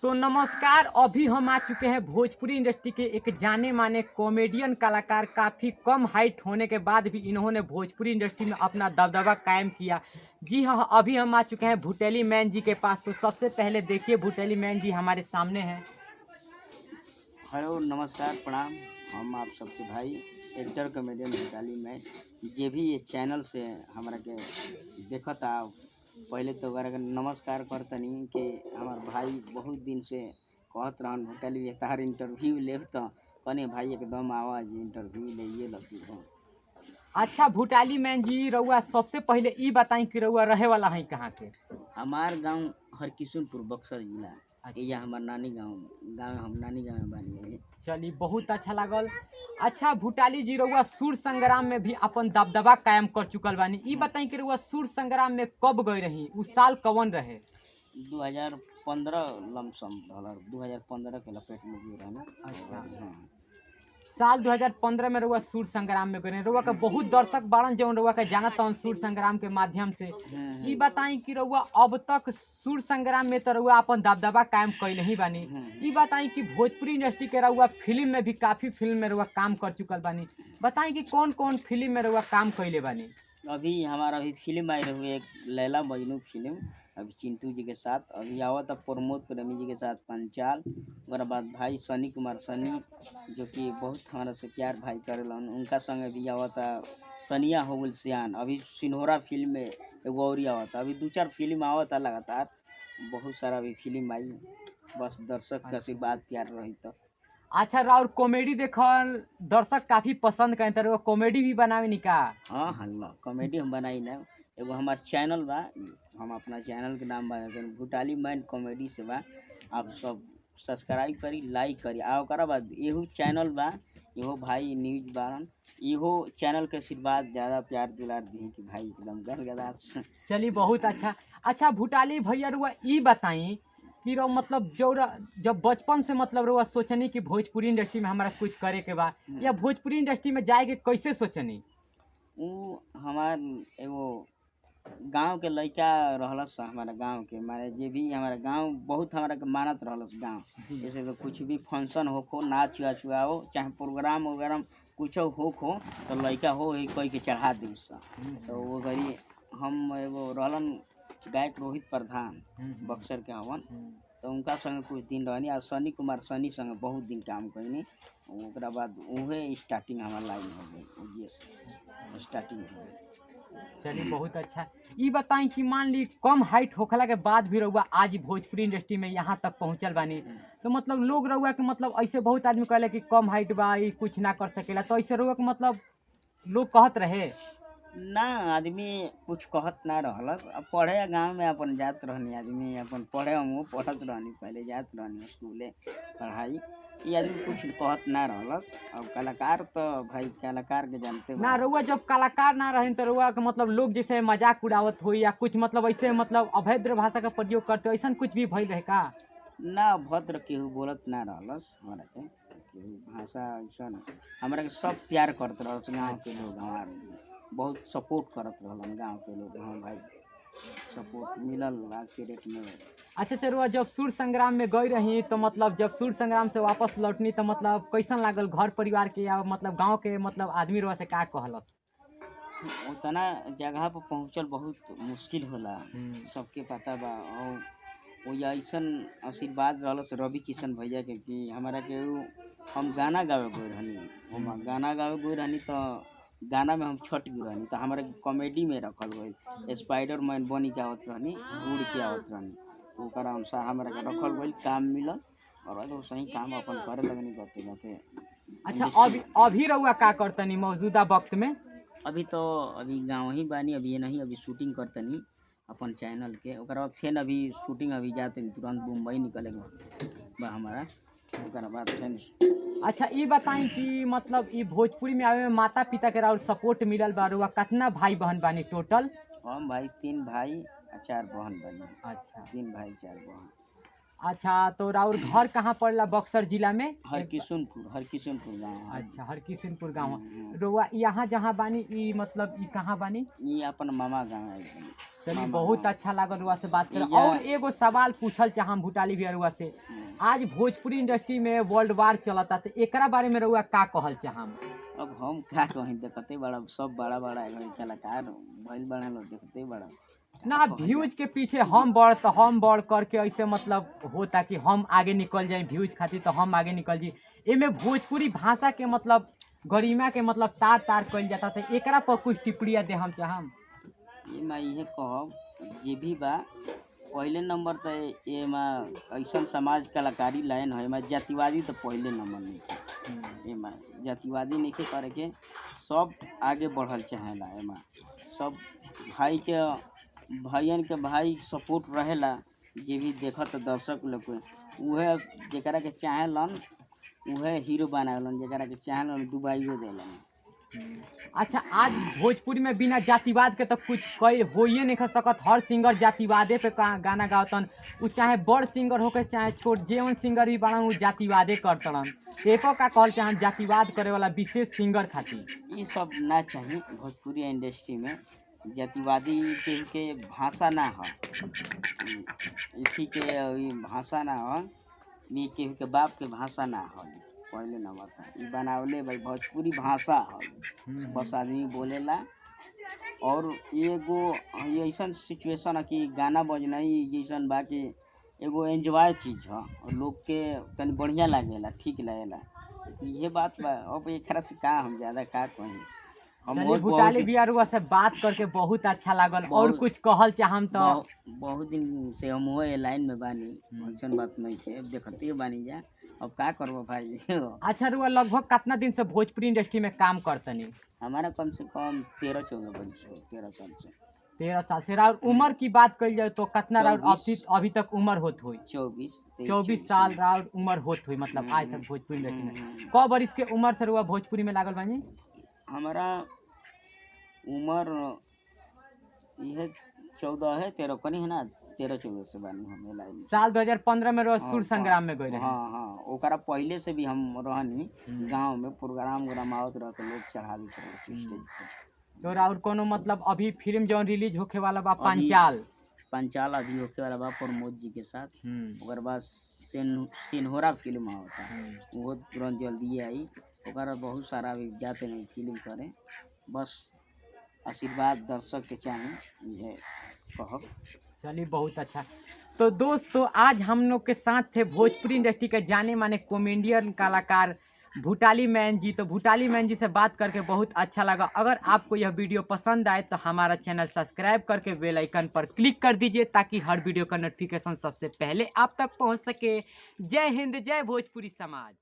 तो नमस्कार, अभी हम आ चुके हैं भोजपुरी इंडस्ट्री के एक जाने माने कॉमेडियन कलाकार। काफ़ी कम हाइट होने के बाद भी इन्होंने भोजपुरी इंडस्ट्री में अपना दबदबा कायम किया। जी हाँ, अभी हम आ चुके हैं भुटेली मैन जी के पास। तो सबसे पहले देखिए, भुटेली मैन जी हमारे सामने हैं। हेलो, नमस्कार, प्रणाम। हम आप सबके भाई एक्टर कॉमेडियन भुटाली में जे भी ये चैनल से हमरा के देखता, पहले तो ओकरा के नमस्कार करतनी कि हमार भाई बहुत दिन से कहत रहन, भुटाली तार इंटरव्यू लेब, तो कने भाई एकदम आवाज इंटरव्यू ले लग। अच्छा भुटाली मैन जी, रउआ सबसे पहले ई बताई कि रउआ रहे वाला है कहाँ के? हमार गांव हरकिशुनपुर, बक्सर जिला। ये हमार नानी गांव गांव, हम नानी गांव में बानी। चली, बहुत अच्छा लागल। अच्छा भुटाली जी, रउआ सुर संग्राम में भी अपन दबदबा कायम कर चुकल बानी। ई बताई कि रउआ सुर संग्राम में कब गए रही, उ साल कवन रहे? 2015 लमसम रहल, 2015 के लपेट में भी रहना। अच्छा। हाँ। साल 2015 में रउआ सुर संग्राम में गए रही। रउआ के बहुत दर्शक बाड़न जौन रउआ के जानत हन सुर संग्राम के माध्यम से। ई बताई कि रउआ अब तक सुर संग्राम में तो रउआ अपन दबदबा कायम कैले ही बानी। ई बताई कि भोजपुरी इंडस्ट्री के रउआ फिल्म में भी, काफ़ी फिल्म में रउआ काम कर चुकल बानी। बताई कि कौन कौन फिल्म में रउआ काम कैले बानी? अभी हमारा अभी फिल्म आई रही एक लैला मजनू फिल्म, अभी चिंटू जी के साथ। अभी आवत प्रमोद प्रेमी जी के साथ पंचाल। ओकरा बाद भाई सनी कुमार सनी, जो कि बहुत हमारा से प्यार भाई करेलन, उनका संग भी आवत सनिया हो गइल सियान। अभी सिन्होरा फिल्म में एगो और आवत, अभी दो चार फिल्म आवत लगातार, बहुत सारा अभी फिल्म आई। बस दर्शक के आशीर्वाद प्यार रही तो। अच्छा, और कॉमेडी देखल दर्शक काफ़ी पसंद करें, तो रउआ कॉमेडी भी बनावे निका? हाँ हाँ, ल कॉमेडी हम बनाई ना। एगो हमार चैनल बा, हम अपना चैनल के नाम बा भुटाली मैन कॉमेडी से बा। आप सब सब्सक्राइब करी, लाइक करी। आ ओकरा बाद एहू चैनल बा, इहो भाई न्यूज बारन, इहो चैनल के आशीर्वाद ज़्यादा प्यार दुलार दी कि भाई एकदम गदगदा। चली, बहुत अच्छा। अच्छा भुटाली भैया, रुआ ई बताई कि रउआ मतलब जो जब बचपन से मतलब रउआ सोचनी कि भोजपुरी इंडस्ट्री में हमारा कुछ करे के बा, या भोजपुरी इंडस्ट्री में जाए के कैसे सोचनी? उ हमार एगो गांव के लड़का रहलस, हमारा गांव के माने जे भी हमारा गांव बहुत हमारा के मानत रहलस गांव। जैसे तो कुछ भी फंक्शन होखो, नाच वाच हो, चाहे प्रोग्राम वोग्राम कुछ होखो, तो लड़का हो कह के चढ़ा दी। तो वो घड़ी हम एगो रहलन गायक रोहित प्रधान, बक्सर के हवन, तो उनका संग कुछ दिन रहनी आ सनी कुमार सनी संग बहुत दिन काम कैनी। ओकरा बाद उहे स्टार्टिंग हमार लाइन हो गई, स्टार्टिंग हो गई। चलिए, बहुत अच्छा। ई बताई कि मान ली कम हाइट होखला के बाद भी रउआ आज भोजपुरी इंडस्ट्री में यहाँ तक पहुँचल बानी, तो मतलब लोग रउआ के मतलब ऐसे बहुत आदमी कहले कि कम हाइट बा, ई कुछ ना कर सकेला, तो ऐसे रउआ के मतलब लोग कहत रहे? ना, आदमी कुछ कहत ना रहलस। अब पढ़े गांव में अपन जात रहनी, आदमी अपन पढ़े, हम पढ़त रहनी, पहले जात रहनी स्कूले पढ़ाई, ये आदमी कुछ कहत ना रहलस। अब कलाकार तो भाई कलाकार के जानते ना। रउआ जब कलाकार ना रहे तो रउआ के मतलब लोग जैसे मजाक उड़ावत हो या कुछ मतलब ऐसे मतलब अभद्र भाषा का प्रयोग करते हो, ऐसा कुछ भी भइल रहे का? ना, अभद्र केहू बोलत ना रहलस हमरा के, केहू भाषा ऐसा हमरा के सब प्यार करत रहलस गाँव के लोग। हमार बहुत सपोर्ट करत रहलन गाँव के लोग। हाँ भाई, सपोर्ट मिलल आज के डेट में। अच्छा चरुआ, जब सुर संग्राम में गई रही तो मतलब जब सुर संग्राम से वापस लौटनी तो मतलब कैसन लागल घर परिवार के या मतलब गांव के मतलब आदमी रुआ से का कहलस? उतना जगह पर पहुँचल बहुत मुश्किल होला, सबके पता बा। और वो ऐसन आशीर्वाद रहलस रवि किशन भैया के कि हमारा के हम गाना गावे गए रहनी, हम गाना गावे गए रहनी तो गाना में हम छट गए रहनी, तो हमारा कॉमेडी में रखल गई, स्पाइडर मैन बनी के आवत रहनी, उड़ के आवत रहनी, तो ओकरा अनुसार हमारा के रखल गई, काम मिलल और वो सही काम अपन करे लगनी गते गते। अच्छा, अभी अभी रउआ का करतनी मौजूदा वक्त में? अभी तो अभी गाँव ही बानी, अभी ये नहीं, अभी शूटिंग करतनी अपन चैनल के। ओकरा बाद फेन अभी शूटिंग अभी जाते तुरंत मुंबई निकले बा हमारा, ओकरा बाद फेन। अच्छा ई बताई कि मतलब ई भोजपुरी में आवे में माता पिता के और सपोर्ट मिलल बा? रउआ कितना भाई बहन बानी टोटल? हम भाई 3 भाई आ 4 बहन बानी। अच्छा, 3 भाई 4 बहन। अच्छा, तो राउर घर कहाँ पड़ला बक्सर जिला में? हरकिशुनपुर, हरकिशुनपुर गाँव है। अच्छा, हरकिशनपुर गाँव। रउआ यहाँ जहाँ बानी ई मतलब ई कहाँ बानी? ये अपन मामा गाँव है एकदम। चलिए, मामा बहुत गाँव। अच्छा लागल रुआ से बात कर। इजा- और एगो सवाल पूछल चाहम भूटाली भी रुआ से, आज भोजपुरी इंडस्ट्री में वर्ल्ड वार चलता, तो एकरा बारे में रुआ का कहल चाहम? अब हम का कहीं, देखते बड़ा सब बड़ा बड़ा एगो कलाकार भइल बड़ा लोग, देखते बड़ा ना व्यूज के पीछे हम बढ़ तो हम बढ़ करके ऐसे मतलब होता कि हम आगे निकल जाए व्यूज खातिर, तो हम आगे निकल जाए। एमे भोजपुरी भाषा के मतलब गरिमा के मतलब तार तार कइल जाता, तो एकरा पर कुछ टिप्पणियाँ दे हम चाहम। एमा इहे कहब जे भी बा, पहले नंबर तो एमा ऐसन समाज कलाकारी लाइन है, एमा जातिवादी तो पहले नंबर नहीं है। एमा जातिवादी नहीं करे के सब आगे बढ़ल चाहेला। एमा सब भाई के भाइयन के भाई सपोर्ट रहेला, जे भी देखत दर्शक लोग के उहे जेकरा के चाहेलन उहे हीरो बनावेलन, जेकरा के चाहेलन दुबाइयो देलन। अच्छा, आज भोजपुरी में बिना जातिवाद के तो कुछ कई होइए नहीं सकत। हर सिंगर जातिवादे पे गाना गावतन, उ चाहे बड़ सिंगर होके चाहे छोट, जेवन सिंगर भी बड़न उ जातिवादे करतन। एपर का कहल चाहम जातिवाद करे वाला विशेष सिंगर खातिर? ई सब ना चाही भोजपुरी इंडस्ट्री में, जातिवादी केहू के भाषा ना ह, इसी के ई भाषा ना ह, ई केहू के बाप के भाषा ना ह। पहले नंबर पर ई बनावले भाई भोजपुरी भाषा ह, बस आदमी बोलेला। और एगो ये ऐसन सिचुएशन है कि गाना बजना ही जैसन बा कि एगो एंजॉय चीज ह, और लोग के तनी बढ़िया लागेला, ठीक लागेला। इहे बात बा। अब एकरा से का हम ज्यादा का कही। हम चलिए बहुत भूटाली भैया रुआ से बात करके बहुत अच्छा लागल। और कुछ कहल चाहम तो? बहुत बहुत दिन से हम ये लाइन में बानी, ऐसन बात नहीं है, देखते बानी जा, अब का करबो भाई। अच्छा, रुआ लगभग कितना दिन से भोजपुरी इंडस्ट्री में काम करतनी? हमारा कम से कम 13-14 बरिस हो, 13 साल से। 13 साल से। राउर उम्र की बात कल जाए तो कितना राउर 24। अभी तक उम्र होत होई? 24, 23, 24 साल राउर उम्र होत हुई, मतलब आज तक भोजपुरी इंडस्ट्री में। क बरिस के उम्र से रुआ भोजपुरी में लागल बानी? हमारा उम्र यह 14 है, 13 कनी है ना, 13-14 से बानी हम ये लाइन में। साल 2015 में रुआ सुर संग्राम में गए रहे? हाँ हाँ, ओकरा पहले से भी हम रहनी गांव में, प्रोग्राम उग्राम आवत रहत, लोग चढ़ा देते रहे स्टेज पर। तो राउर कोनो मतलब अभी फिल्म जौन रिलीज होखे वाला बा पंचाल? पंचाल अभी होखे वाला बा प्रमोद जी के साथ। ओकर बाद सिन्होरा फिल्म आवता, वो तुरंत जल्दी आई। ओकर बाद बहुत सारा अभी जाते नहीं फिल्म करे, बस आशीर्वाद दर्शक के चाही, यह कहब। चलिए, बहुत अच्छा। तो दोस्तों, आज हम लोग के साथ थे भोजपुरी इंडस्ट्री के जाने माने कॉमेडियन कलाकार भूटाली मैन जी। तो भूटाली मैन जी से बात करके बहुत अच्छा लगा। अगर आपको यह वीडियो पसंद आए तो हमारा चैनल सब्सक्राइब करके बेल आइकन पर क्लिक कर दीजिए, ताकि हर वीडियो का नोटिफिकेशन सबसे पहले आप तक पहुंच सके। जय हिंद, जय भोजपुरी समाज।